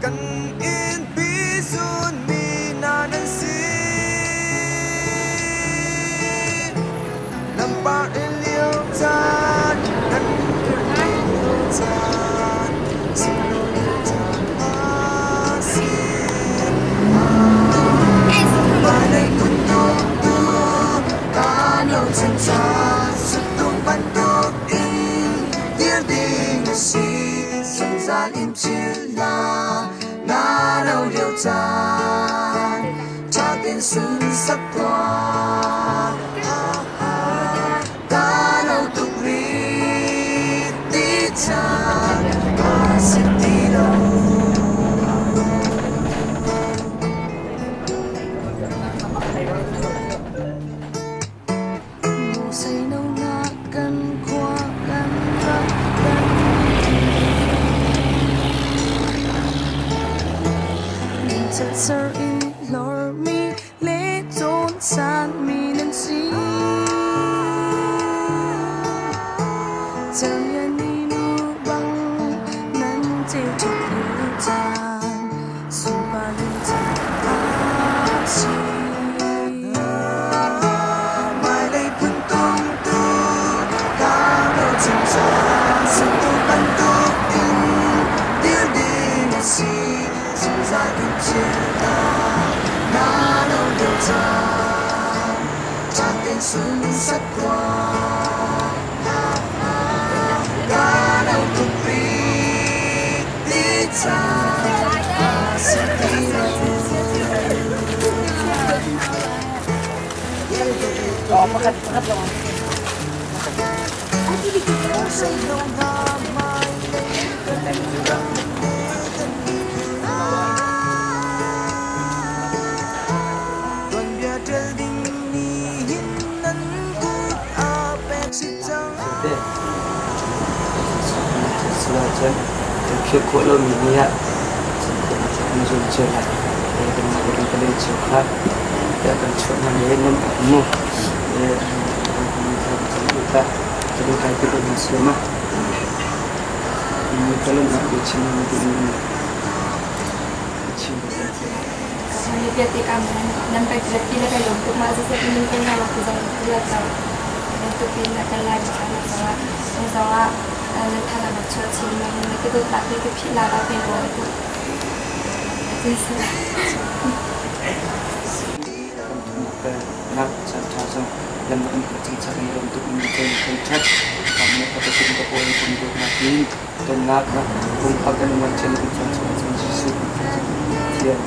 Kan innpi zunmi hna nan si. Nan par i lio caan, nan dirh lio caan, sunglawi lio caan a si. Hmailei phuntung kaa no chan suttung bantuk in dir ding a si. Zungzal in philh hlah, na no lio caan, ṭha tein sunsak tuah. Ka no tuk rih ti caan a si ti lo. Kan khua kan ram kan Ser in hlormi le cawnsanmi nan si. Cerlian nu bang nan ceu ṭhit lio caan, sunpar lio caan a si. Hmailei phuntung tu kaa bochan caan, sungtu bantuk in dir ding a si. Zungzal in thil na no lio caan, ṭha tein sunsak tuah. Ka no tuk rih ti caan a si ti lo. Pakhat pakhat lang. Seino hna hmailei kan ram le kan miphun. Tuanbia ṭial ding nih hin nan kut aa pek si cang. Ahcun kan philh khawh lomi ni ah kan zum cio lai. Kan mah le kan cio kha tiah kan chuah hna le nan mu kan kai ti ko hna si ma ni kalon nak bi chim na ti ni chim. Vialte kam nan kai ti le kai lom tuk ma se tin kan na ku zong la chau tu pin na kan lai ma na zawa zawa na thala na chua chin na na ke dot la ke ke phi la la pe lo tu. Nak chan tha zong lam an ka chang chak ni rom tuk ni chen chen that kam ne ka tin ka poi tum do na tin ton nak na kung pa kan man chen kan chan chan chan Jesu thian.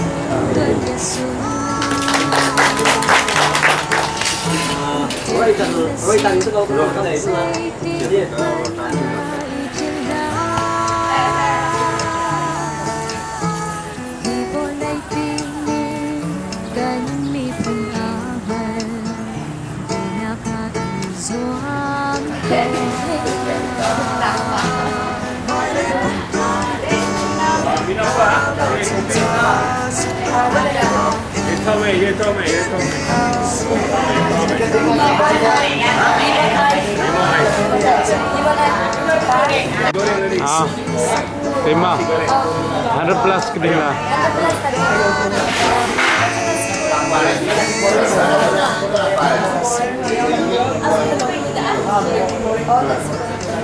Rồi tận rồi tận tức đâu cái này mà. Hmailei phuntung kaa bochan caan, suttung bantuk in Ah, lima. 100 plus ke lah.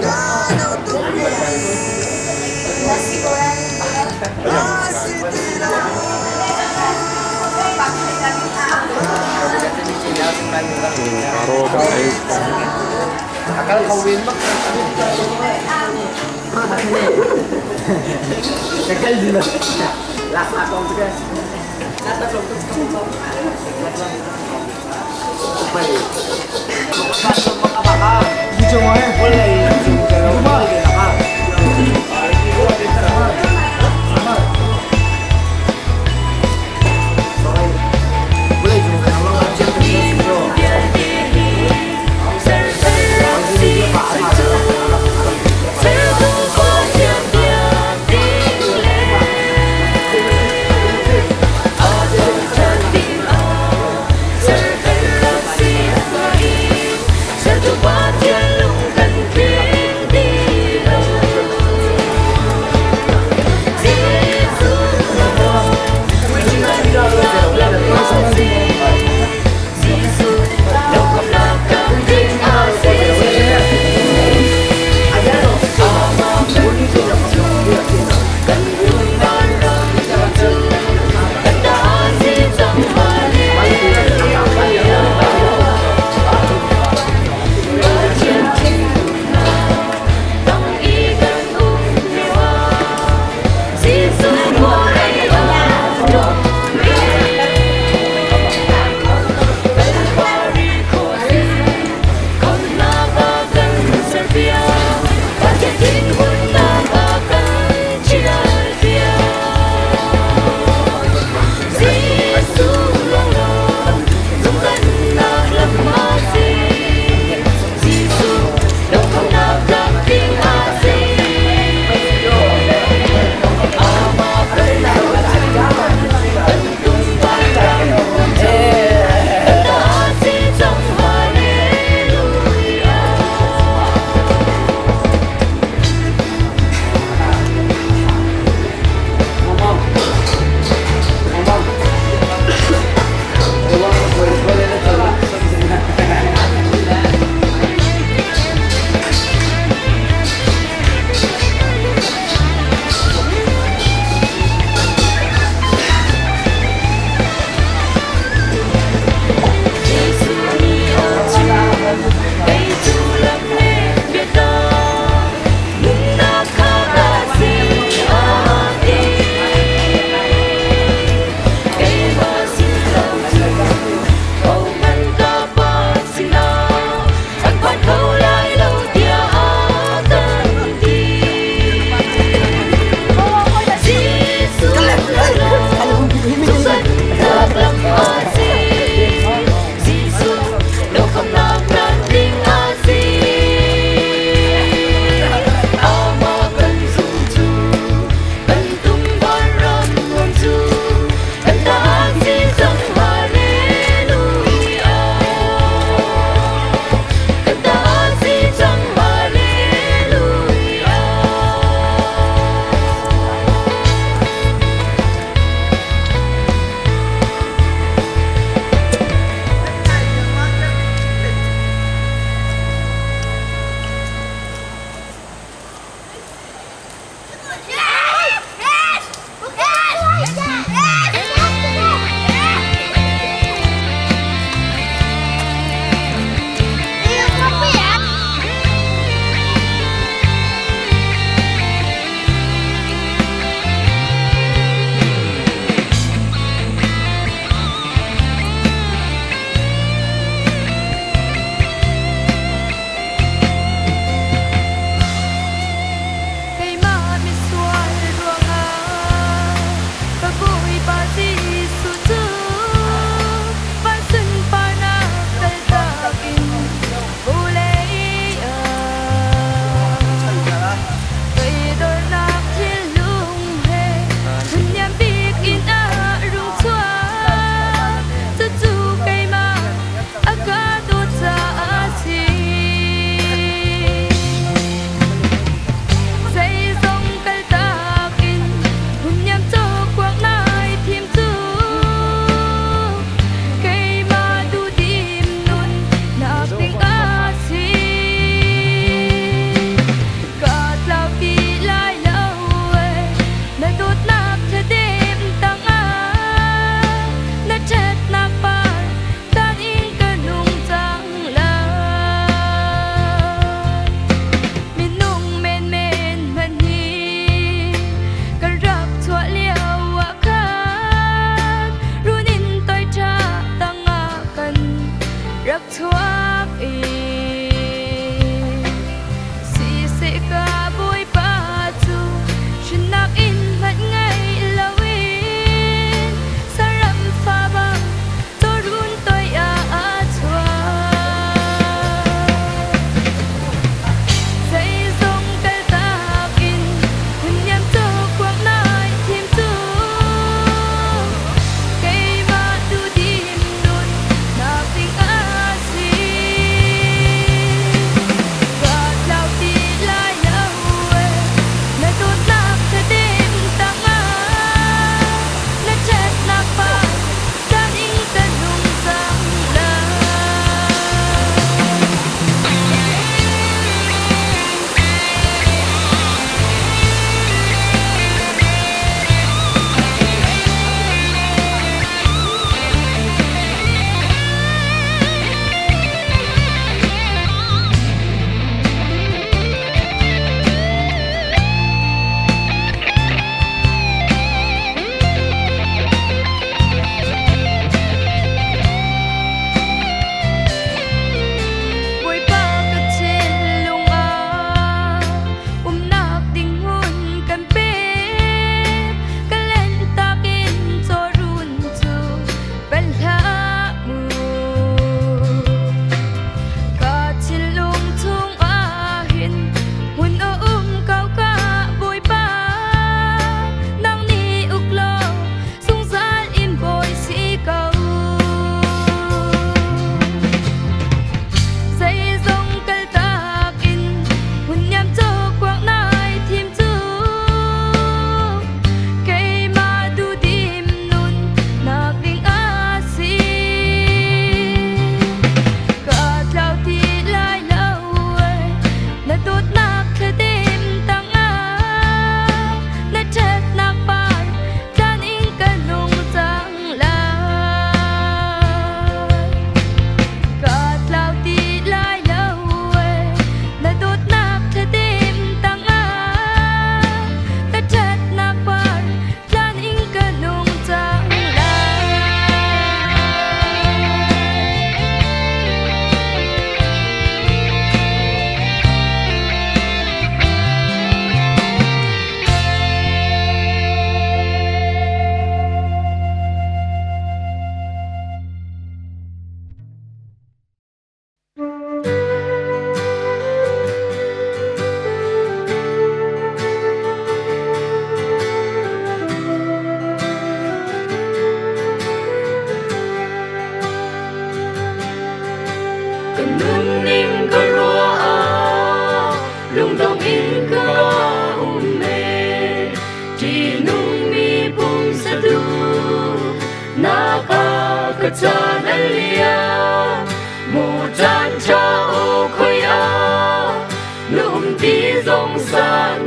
Ka no tuk rih a si ti lo. Karo kan ay. Akal kawin mak. Kekal dulu. Lasa kong juga. Lasa kong tu kong.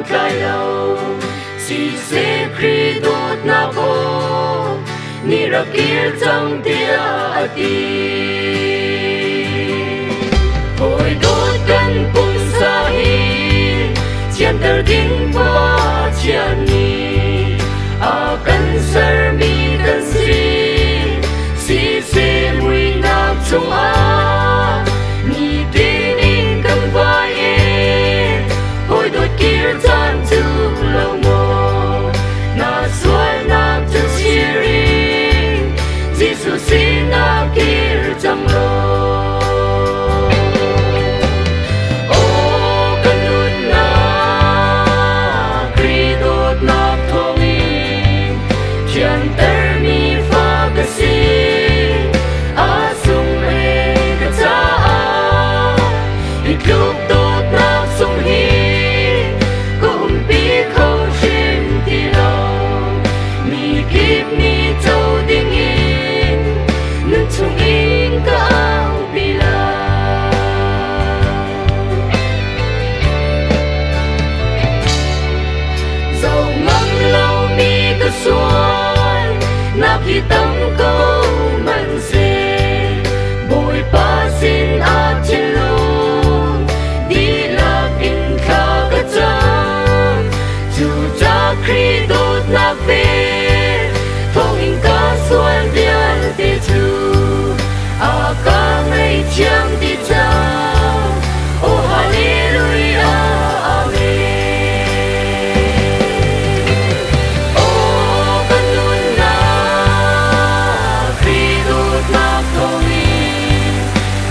tlai lo siseh Khrih dawtnak aw nih rak kir cang tiah a ti. Hawi dawt kan pumsa hi thianter ding Pathian nih a kan sermi kan si. Siseh muihnak chungah nitin in kan vai e hawi dawt kir caan cu lo maw na sualnak cu chir in Jesuh sinah kir cang law. Aw kan nunnak Khrih dawtnak thawngin thiantermi fa ka si. A sung e ka caah hi tluk dawtnak sung hi ka umpi kho hrim ti lo. Mi kip nih co dingin nun chungin ka aupi lai. Zoh ngam lomi ka sual nak hi tam ko hmanhseh Bawipa sin ah thinlung dihlak in thla ka cam. Cucaah Khrih dawtnak ve thawngin ka sual vialte cu a ka ngaihthiam dih cang. Aw hallelujah amen. Aw kan nunnak Khrih dawtnak thawngin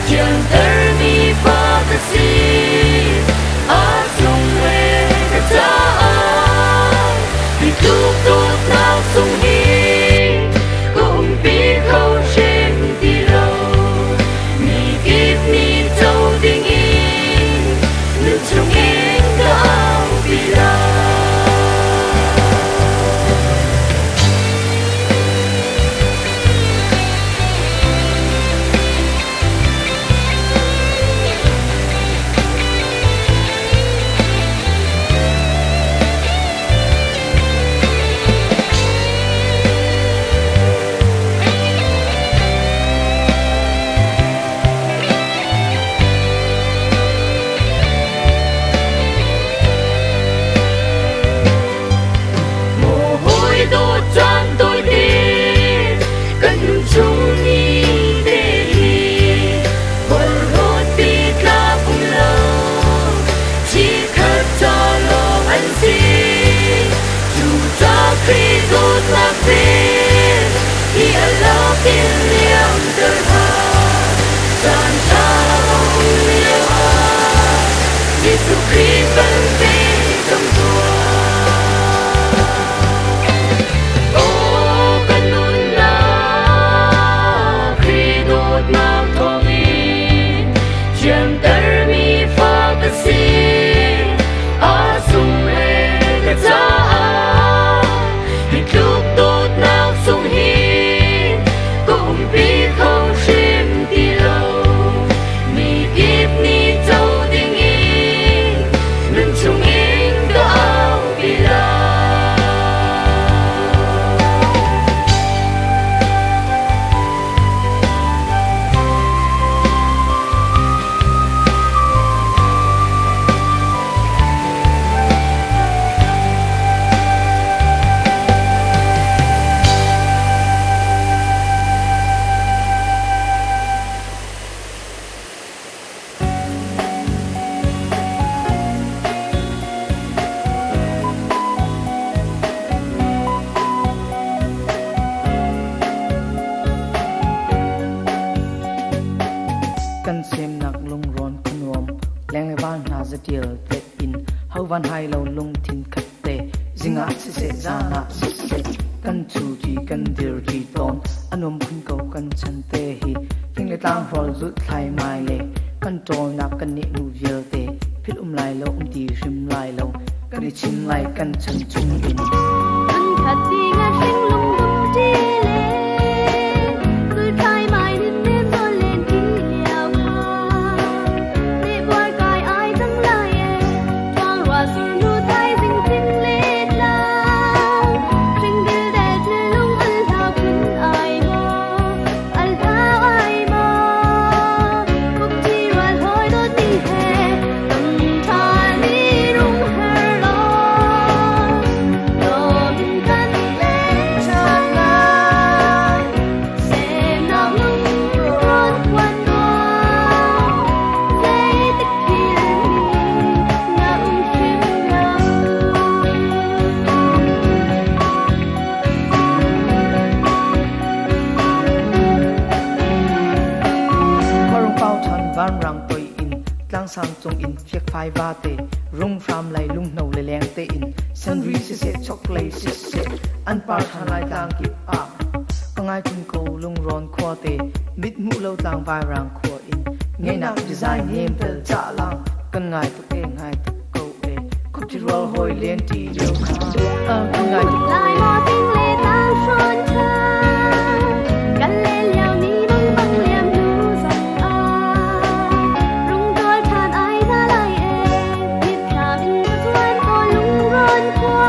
thiantermi fa ka si. A sung le ka caah hi tluk dawtnak sung hi ka umpi kho hrim ti lo. Mi kip nih co dingin nun chungin ka aupi lai. Maw hawi dawt caan tawite kan nun chung ni te hi porhlawt pi tlak um lo chikkhat ca lawng an si. Cucaah Khrih dawtnak vel hi a lak in liamter hlah. Caan ṭha a um lio ah Jesuh Khrih kan pe cang tuah. Aw kan nunnak Khrih dawtnak thawngin thiantermi fa ka si. A sung le ka caah hi tluk dawtnak sung hi ka umpi kho hrim ti lo. Mi kip nih co dingin nun chungin ka aupi lai. Kan semnak lungrawn khuanuam leng le val hna zatial tlet in hovan hai lo lungthin khat te zingah siseh zan ah siseh kan chu ti kan dir ti tawn a nuam khun ko kan chan te hi fing le tlang hrawl zulh thlai mai le kan ṭawlnak kan nih nu vialte philh um lai lo um ti hrim lai lo kan i chin lai kan chan chung in. Khat ti nga hring lung dum ṭi le zul thlai mai nin nem zawn len ti liao kha ne buai kai ai cang lai e thoang rua sur nu thai zing Tlangsang cung in fiakfai vate runghram lei lunghno le leng tein senri siseh chokhlei siseh an par ṭhan lai tlang kip ah. Ka ngai khun ko lungrawn khuate mithmuh lo tlang vairang khua in ngeihnak design nem tel cah lang kan ngai tuk e ngai tuk ko e khupṭhi rual hawi len ṭi lio kha kan ngai tuk ko Lai e. maw ting le tlang hrawn ṭha kan len lio ni bang bang liam hnu zong ah rung dawl ṭhan ai hna lai e mitthlam in ka cuan tawn lungrawn khua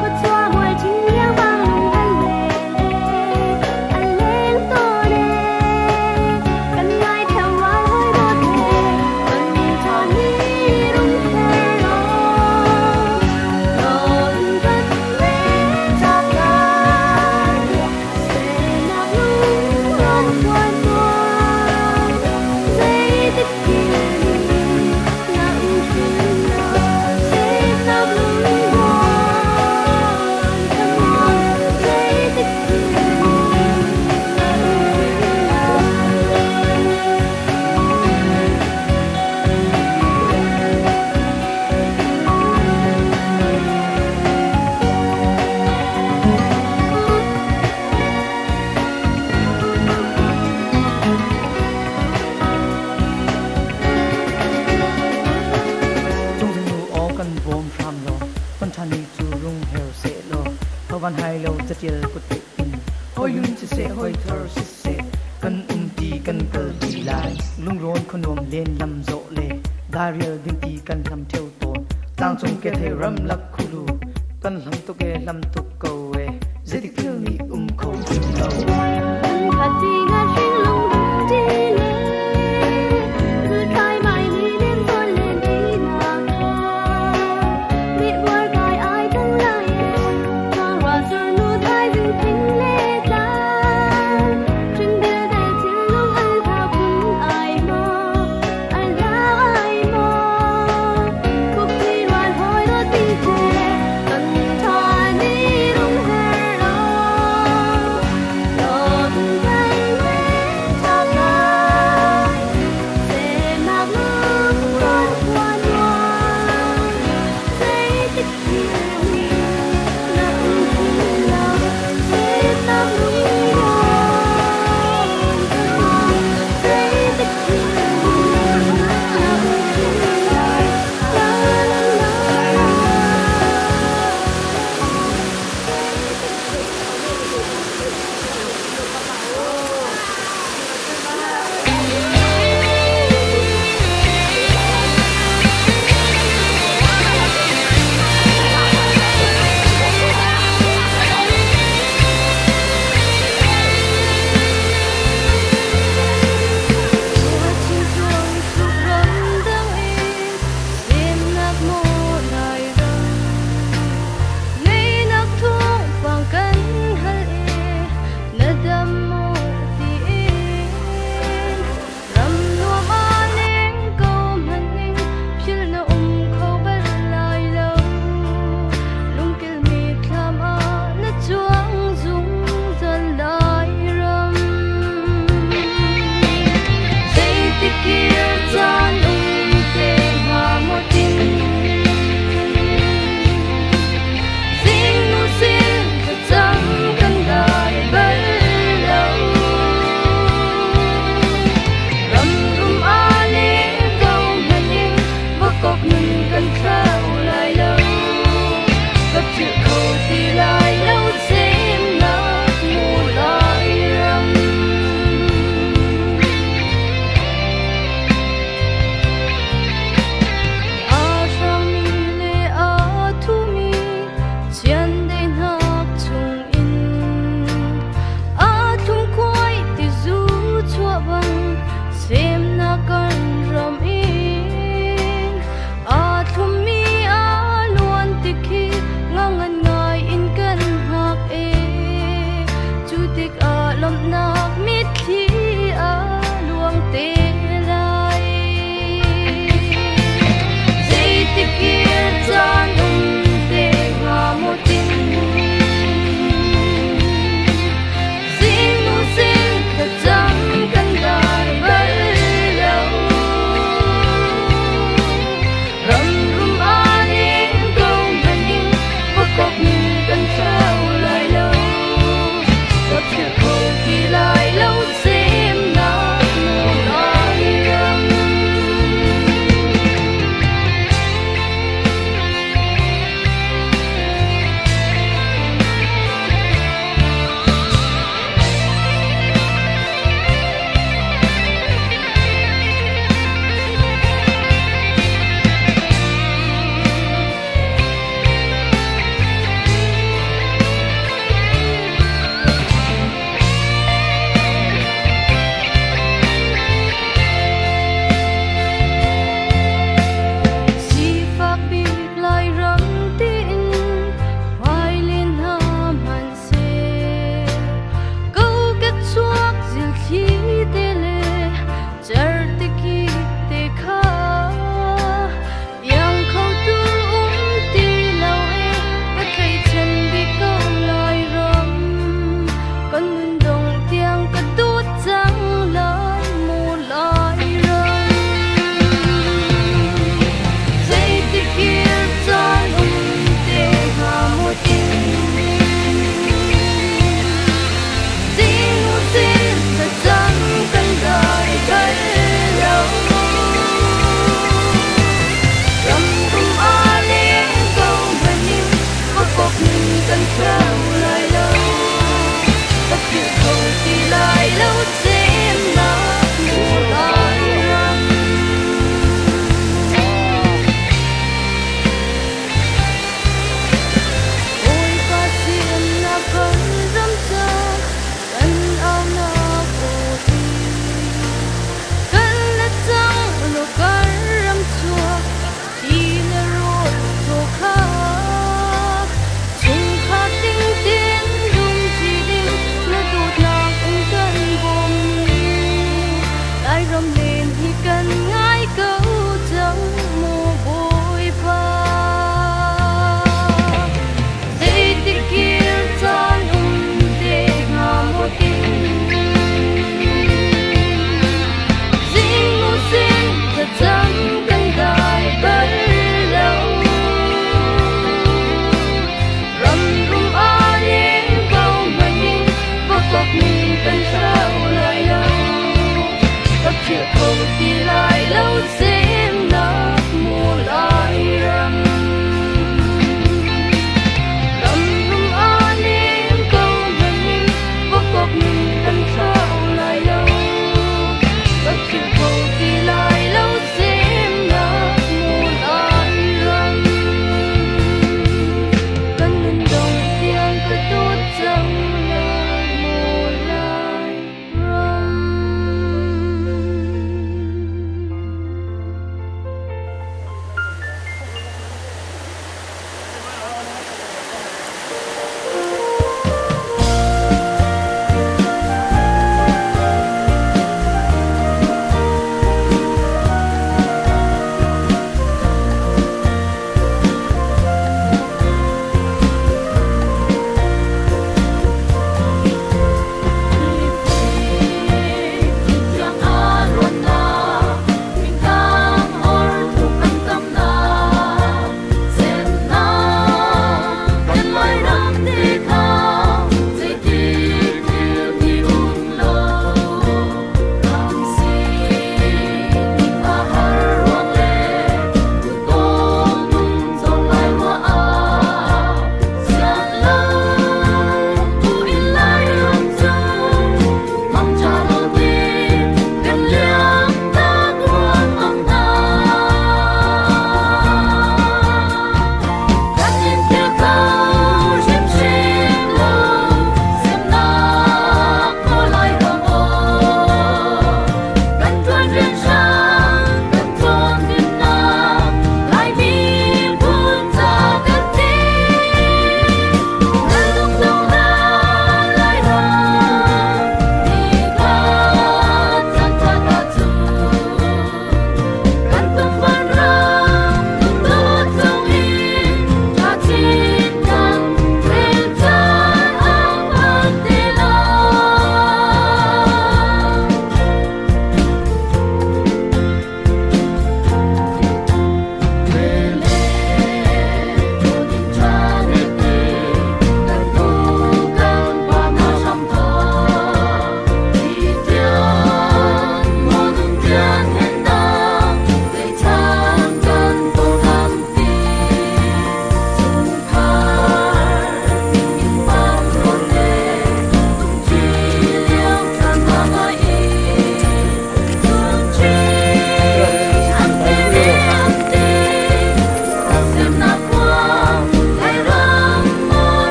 khuachua mual ṭhing riangvang lung an leng e an leng tawn e kan ngai theo rual hawi dawt he ton ṭhan ni rung her law ton kan len tak lai semnak lungrawn khua nuam zeitik thil ni na um hrim lo semnak lungrawn khua nuam zeitik thil ni na um hrim lo. Cungzung nu aw kan bawm hram law ton ṭhan ni cu rung her seh law hovan hai lo catial kut in hoi lun siseh hoi thar siseh kan um ti kan kal ti lai lungrawn khuanuam len lam zawh le dairial dinti kan hlam ṭheo tawn tlangcung ke thei ramlak khulu kan hlam tuk e hlam tuk ko e zeitik thil nih um kho hrim lo. Hmunkhat ding ah hring lung dum ṭi le zulthlai mai ni nem zawn len ṭinak kha mehbuar kai ai cang lai e tlangrual surnu thaizing thing le tlang hringbil bel thinlung an hlau khun ai maw an hlau ai maw khupṭhi rual hawi dawt bik he ton ṭhan ni rung her law ton kan len tak lai semnak lungrawn khua nuam zeitik thil ni na um hrim lo semnak lungrawn khua nuam zeitik thil ni na um hrim lo la la la la.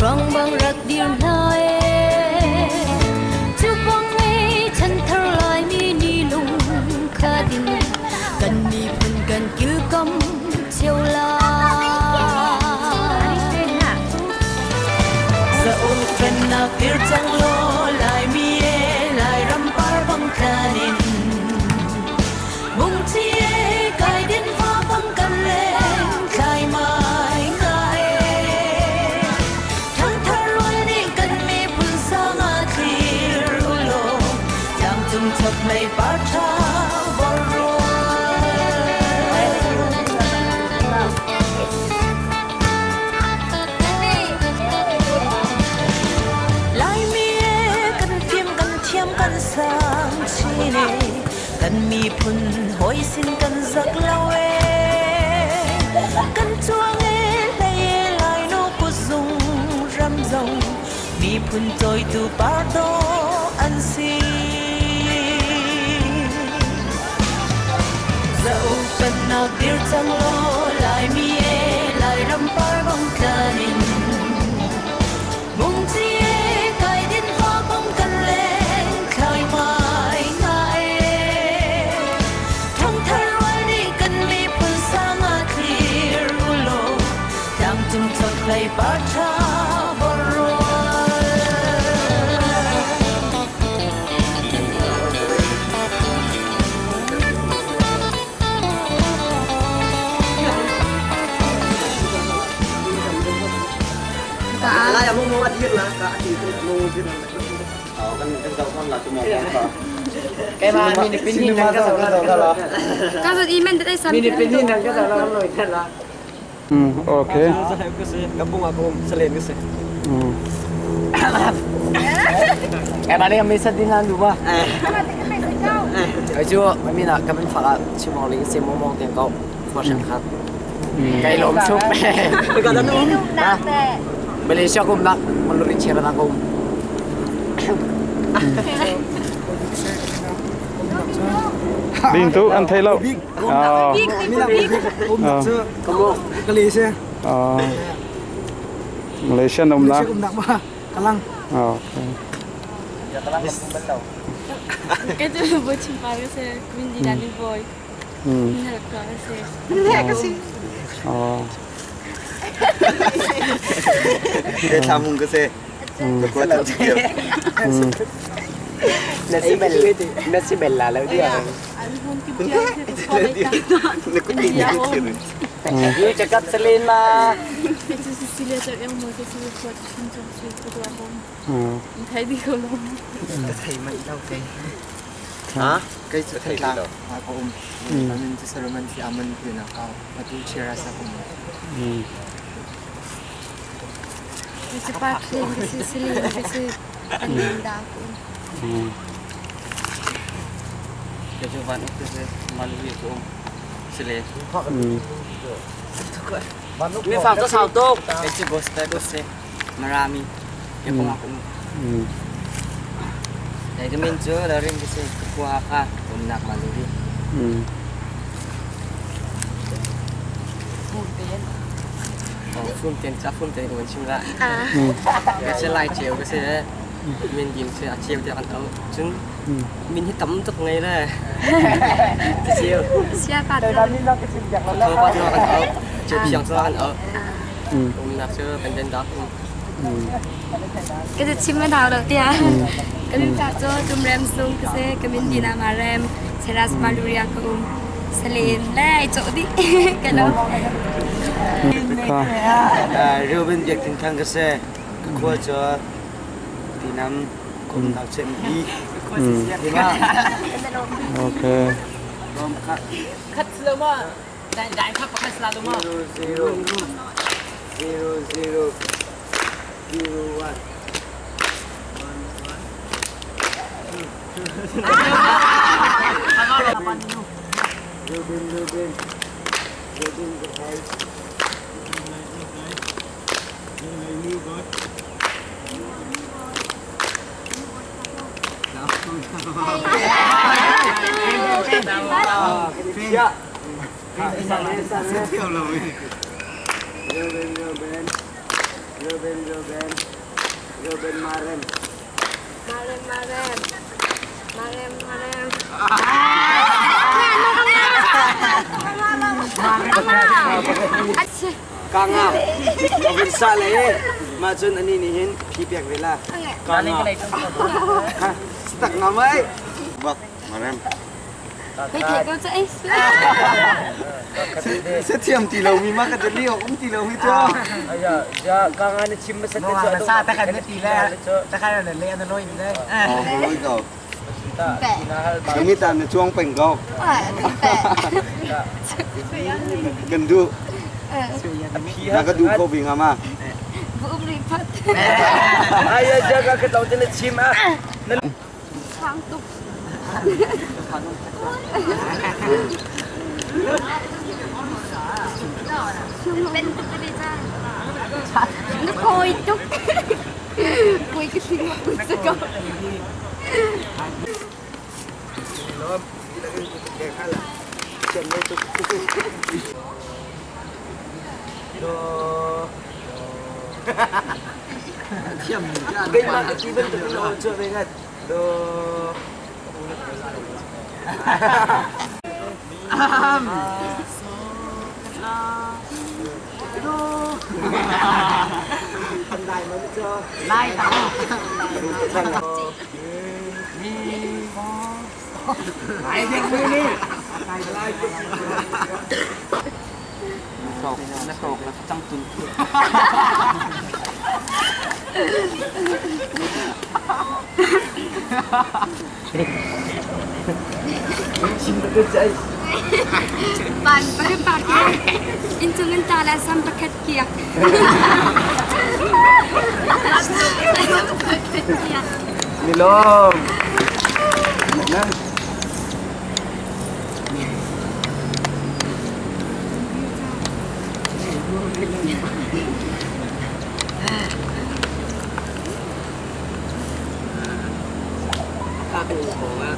Ralhrang bang rak dir hna ee. Cu bang ee chanthar Laimi nih lung khat in kan miphun kan kilkam cio lai. Zauk pennak dir cang law Laimi ee Lairam par bang tlan in Mungci ee kai din fa bang kan leng thlai mai nga ee. Thangthar rual nih kan miphun sang ah thlir u law tlangcung chokhlei par tha vor rual. Laimi ee kan fim kan thiam kan sang chin ee kan miphun hawi sin kan zak lo ee kan cuang ee hlei ee Lainu kutzung ram zong miphun cawitu par dawh an si. Zauk pennak dir cang law Laimi ee Lairam par bang tlan in Mungci ee kai din fa bang kan leng thlai mai nga ee. Thangthar rual nih kan miphun sang ah thlir u law tlangcung chokhlei par tha vor rual. Lai mo mo adir la ka adir mo dir la. Cái mà mình pin hin nang ka sa la. Ka zat imen dat ai sam. Mình pin hin nang ka sa la loi tha la. Okay. Kampung aku selain ke Cái bà này mình sẽ đi ăn đúng không? Cái chú, mình là cái mình phải là chỉ mong lấy xem mong mong tiền cậu, qua sân khát. Cái lộn xúc. Cái đó đúng. Malaysia cũng nak menurut cara aku. Din tu an thei lo. Malaysia. Malaysia nom na. Kalang. Okay. Cái tu bo chim pa ke se min di nani boy. Min hal ka se. Oh. Cái tham hùng cái xe. Cái tham chiều. Nasi bella, nasi bella là dia. You cakap selin ma. Itu Cecilia cakap yang mau ke sini buat cincang sui kedua bom. Thấy đi không lắm. Thầy mày đâu cái. Hả? Cái thầy là ako amin ti Solomon si aman ti na kao patu chera sa ko. Kasi Patrick, kasi Celine, kasi Aninda ako. Kecoban itu sih malu itu sele. Ini faktor satu. Itu bos bos merami. Ya kung aku. Dari minjo dari bisa kuah umnak malu di. Phun tiền chắc phun tiền của mình chim lại. Cái xe lại chiều cái xe mình tìm xe chiều thì ăn ấu chứ mình hết tắm tức ngay đây. Chiều. Siapa tu? Thôi bắt nó ăn ấu, chiều sáng ra ăn ấu. Mình làm chưa bên trên đó. Cái chim mà đào đầu tiên. Kami pato tumrem sung kasi kami di na marem seras maluria ko selin lai chỗ đi cái đó. Reuben việc thỉnh thoảng cái xe qua cho thì năm cũng đào xem đi. Ok. Khát lâu mà, đại đại khát khát lâu mà. 0 0 0 0 0 1. Reuben Reuben Reuben cái Reuben Reuben Reuben Marem. Marem Marem Marem Marem. Ka nga. A vun sa le mah cun ani nih hin phi pek ve la. Ka nga. Ha, tak nga mai. Bak Marem. Hei thei ko cha ei. Se thiam ti lo mi ma ka jali ok um ti lo mi cho. Aya, ja ka nga na chim ma sa te cho. Sa ta kan na ti le. Ta kan na le na loi le. Oh, loi ko. Mi ta na chuang peng ko. Kan du. Na ka du ko bi nga ma. Bu um ri phat. Aya, ja ka ka tau te na chim a. Sang tuk. Ben tuk te cha. Na khoi tuk. Koi ka sing ma pui sa ko. Lom, ti la kan ke khala. Chem le tuk. Do. Thiam Keimah ka ti bantuk in aw chuah ve ngat. Do. Lai ta. Ai dek mi ni. Na tok la cang tun. Pan pa pa in chung in ta la sam pakhat kiak. Nilom. Na. Pa kan in ko ah.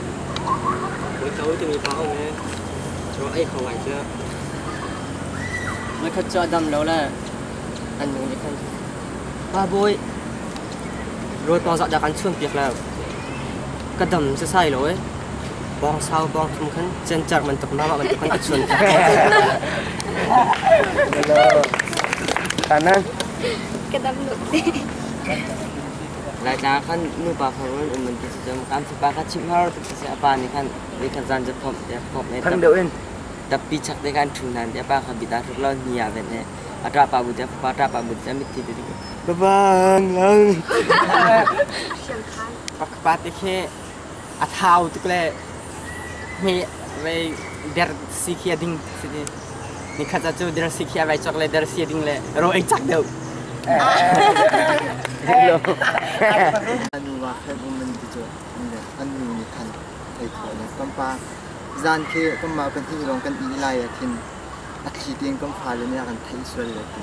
Moi tau ti mi pa ong e. Cho ai kho ngai cha. Moi khat cho dam lo la. An nu ni khan. Pa boy. Roi pong za da kan chuan piak la. Ka dam se sai lo e. Bong sau bong thum khan chen char man tuk ma ma man tuk khan ka chuan. Hello. Kanan. Ka dam lu. Lai tla khan nu pa kha ron um man ti jam kan pa kha chim har tu se apa ni khan ni khan zan ja phom ya phom ne Thang deuh in. Tapi chak te kan thu nan ya pa kha bita thuk lo ni ya ven ne atra pa bu ja pa tra pa bu ja mit ti ti ba bang lang pak pa te khe a thau tuk le me ve der si khia ding si ni kha cha chu der si khia vai chok le der si ding le ro ei chak deuh. Hello. Anu wa khe bu man ti chu an nu ni khan thei tho le kam pa zan khi kam ma kan hi long kan i lai a khin a thli ting kam fa le ne kan thei sual le ti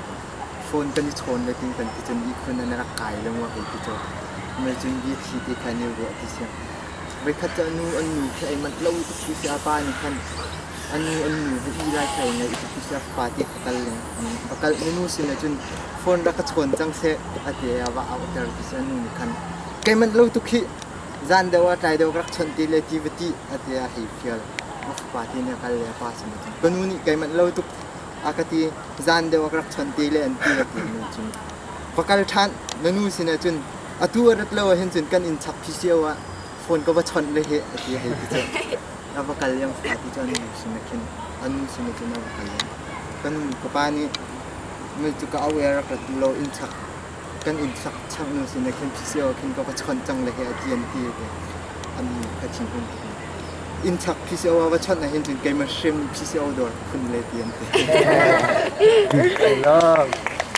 phone kan i chon le ting kan ti chun i khun an rak kai le mo hei ti chu me chun bi thi ti khan ni ru ti sia vai khat cha nu an nu khi ai mat lo ti thi sia pa ni khan anu an nu hi i lai khai ngai ti thi sia pa ti kal le bakal nu sin na chun phone ra ka chon chang se ati ya wa au ter ti sia nu ni khan kai man lo tu khi zan dewa tlai deuh rak chon ti le ti va ti ati a hei fial pa ti ne kal le pa sin chun kanu ni kai man lo tuk akati zan deuh rak chon ti le an ti ati nu chun vakal than nanu sin chun atu rat lo hin chun kan in chak phi siawa phone ko va chon le he ati hei ti che ava kal yang fa ti chon nu sin khin anu sin chun ava kal yang kan ka pa ni me chu ka awe rak rat lo in chak kan in chak chak nu sin khin phi siawa khin ko va chon chang le he ati an ti te anu kha chin hun in chak phi siawa va chon na hin chun kai ma shrim phi siawa dor khun le ti an ti. Hello.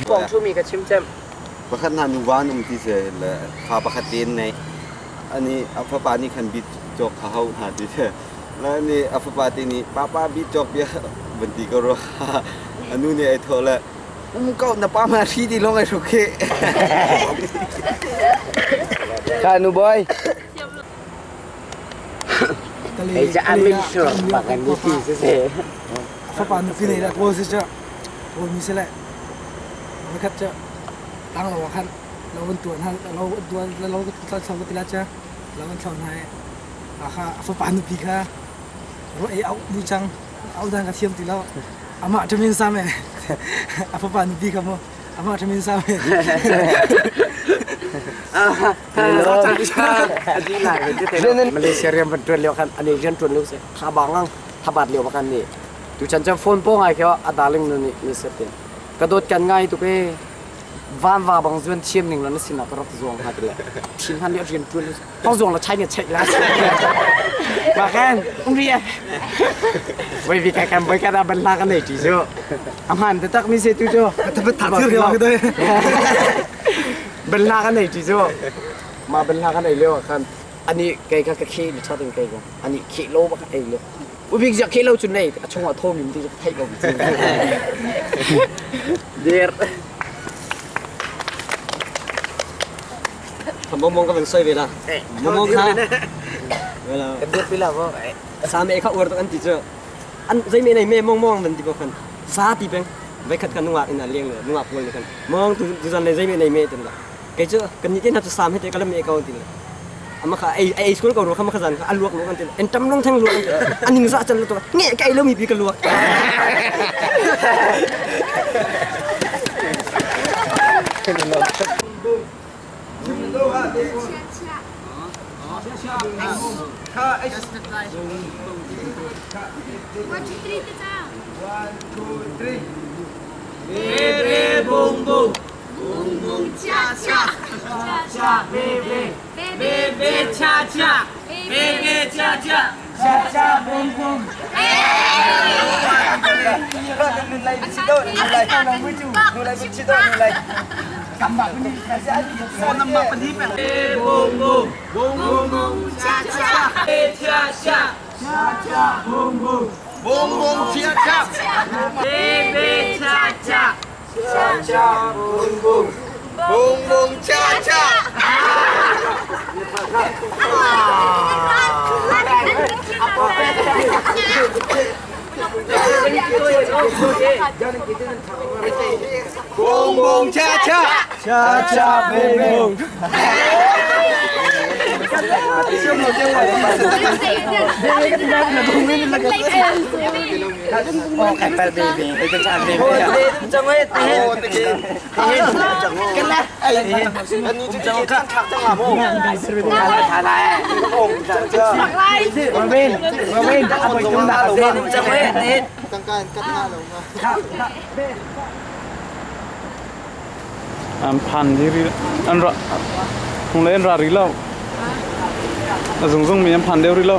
Kong chu mi ka chim chem. Pakhat na nu wa num ti se le fa pakhat tin nei ani afa pa ni khan bi chok kha hau na ti se la ni afa pa ti ni papa bi chok bia ban ti ko ro anu ni ai tho le um ko na pa ma thi ti long ai ru khe. Ka nu boy. Ei ja amin sure pa kan ni ti se se. Fa pa nu pi nei la ko se cha ko mi se le ma khat cha Tang lo khan lo an tuan ha lo tuan lo thlo lo tila cha lo an thlo na a kha fapa nupi kha ro ei au bu chang au dan ka thiam ti lo ama thamin sa me a fapa nupi kha mo ama thamin sa me. Malaysia rian van tuan lio khan ani rian tuan lio se tha bangang tha bat lio bakan ni tu chan chan phone po ngai kyo a darling nu ni ni set tin ka dot kan ngai tu ke van va bang zuan thiam ning la na sin ka rak zuang ha ti le thin han le rian tuan tong zuang la chai ne chai la ma khan ung ria voi vi ka kan voi ka da ban la kan nei ti chu amhan te tak mi se tu chu ta ba ta thir yo doi ban la kan nei ti chu ma ban la kan nei leo khan ani kai ka ka khi ni cha ting kai ka ani khi lo ba ka ei le ubik ja khi lo chu nei a chungah thom im ti thai ko der Mong mong ka van soi ve la. Mong mong kha. Ve la. Kan det pila bo. Sa me kha ur to an ti chu. An zai me nei me mong mong van ti bo khan. Sa ti peng. Vai khat kan nungak in a leng le nungak pol ni khan. Mong tu tu zan le zai me nei me tin la. Kai chu kan ni ten ha chu sam he te kalam me ka tin la. Ama kha ai ai school ko ro kha ma kha zan kha aluak lo kan tin. En tam long thang luak. Aning za chan lo to. Nge kai lo mi pi ka luak. One, two, three, ta One, two, three. Bebe boom boom. Boom boom cha cha. Cha cha bebe. Bebe cha cha. Bebe cha cha. Cha cha boom boom. Boom boom. Boom boom cha cha. Cha cha. Cha cha boom boom. Boom boom cha cha. Bebe cha cha. Cha cha boom boom. Boom boom cha cha. Boom boom cha cha. Cha cha boom boom. An phan hi ri an ra hung le an ra ri lo. A zung zung mi an phan deuh ri lo.